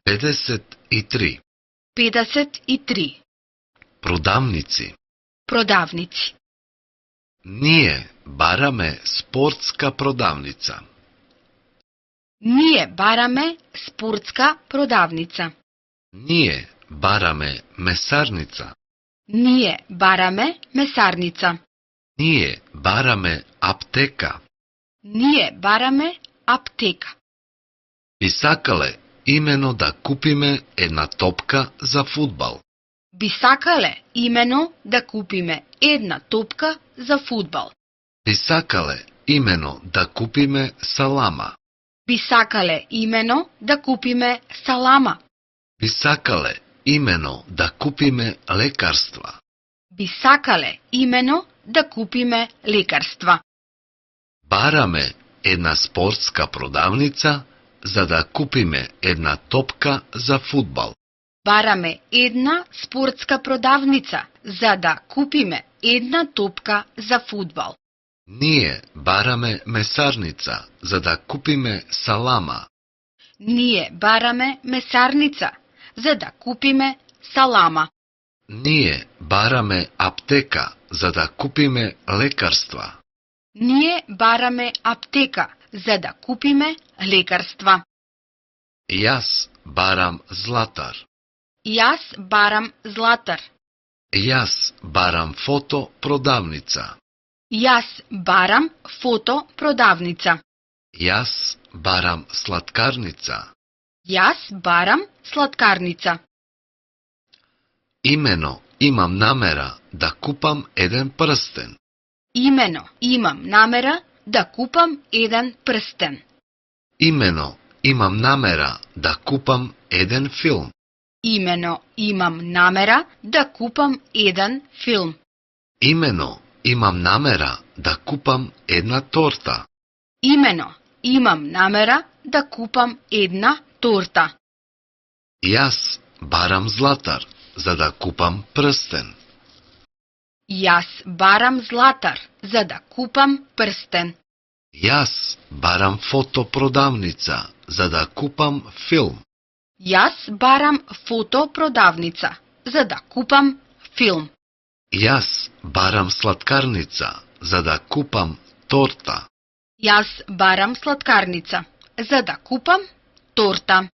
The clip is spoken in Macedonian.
53. 53. Продавници. Продавници. Ние бараме спортска продавница. Ние бараме спортска продавница. Ние бараме месарница. Ние бараме месарница. Ние бараме аптека. Ние бараме аптека. Би сакале имено да купиме една топка за фудбал. Би сакале имено да купиме една топка за фудбал. Би сакале имено да купиме салама. Би сакале имено да купиме салама. Би сакале имено да купиме лекарства. Би сакале имено да купиме лекарства. Бараме една спортска продавница за да купиме една топка за фудбал. Бараме една спортска продавница за да купиме една топка за фудбал. Ние бараме месарница за да купиме салама. Ние бараме месарница за да купиме салама. Ние бараме аптека за да купиме лекарства. Ние бараме аптека за да купиме лекарства. Јас барам златар. Јас барам златар. Јас барам фото продавница. Јас барам фото продавница. Јас барам слаткарница. Јас барам слаткарница. Имено имам намера да купам еден прстен. Имено имам намера да купам еден прстен. Имено имам намера да купам еден филм. Имено имам намера да купам еден филм. Имено имам намера да купам една торта. Имено имам намера да купам една торта. Јас барам златар за да купам прстен. Јас барам златар за да купам прстен. Јас барам фотопродавница за да купам филм. Јас барам фотопродавница за да купам филм. Јас барам слаткарница за да купам торта. Јас барам слаткарница за да купам торта.